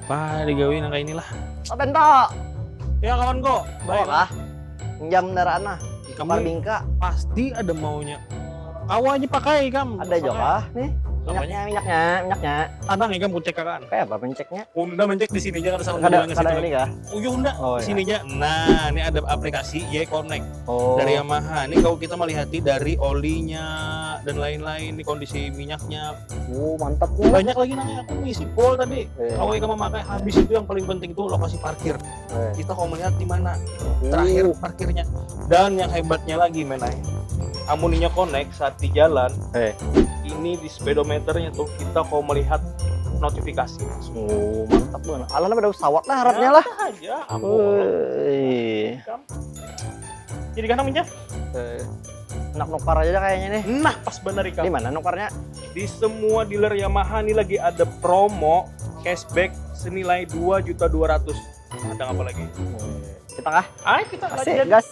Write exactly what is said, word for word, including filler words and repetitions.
Apa digawi nang kayak inilah. Oh, bentok. Ya kawan kok. Baiklah. Jam kendaraan lah. Tukar bingka. Pasti ada maunya. Kawa aja pakai kam. Ada juga kah nih? Minyaknya, minyaknya, minyaknya. Tanang ikam kucek kan. Kayak apa menceknya? Unda mencek di sini aja kada salah. Kada, kada ini kah? Uyuh unda. Oh, di sini aja. Nah, ini ada aplikasi Y Connect. Oh. Dari Yamaha. Ini kalau kita melihati dari olinya dan lain-lain, ini kondisi minyaknya. Oh, mantap ya. Banyak lagi nanya aku ngisi pol tadi. Iya. Kalau yang memakai habis itu yang paling penting tuh lokasi parkir. Iya. Kita kalau melihat di mana terakhir parkirnya. Dan yang hebatnya lagi menai, amuninya connect saat di jalan, eh. Ini di speedometernya tuh kita kalau melihat notifikasi. Oh, mantap banget. Alah lah pada pesawat lah harapnya lah. Aja. Jadi kan namanya? Eh, nak nukar aja kayaknya nih. Nah, pas benar ikan. Di mana nukarnya? Di semua dealer Yamaha ini lagi ada promo cashback senilai dua juta dua ratus. Ada apa lagi? Kita kah? Ayo kita kasih gas.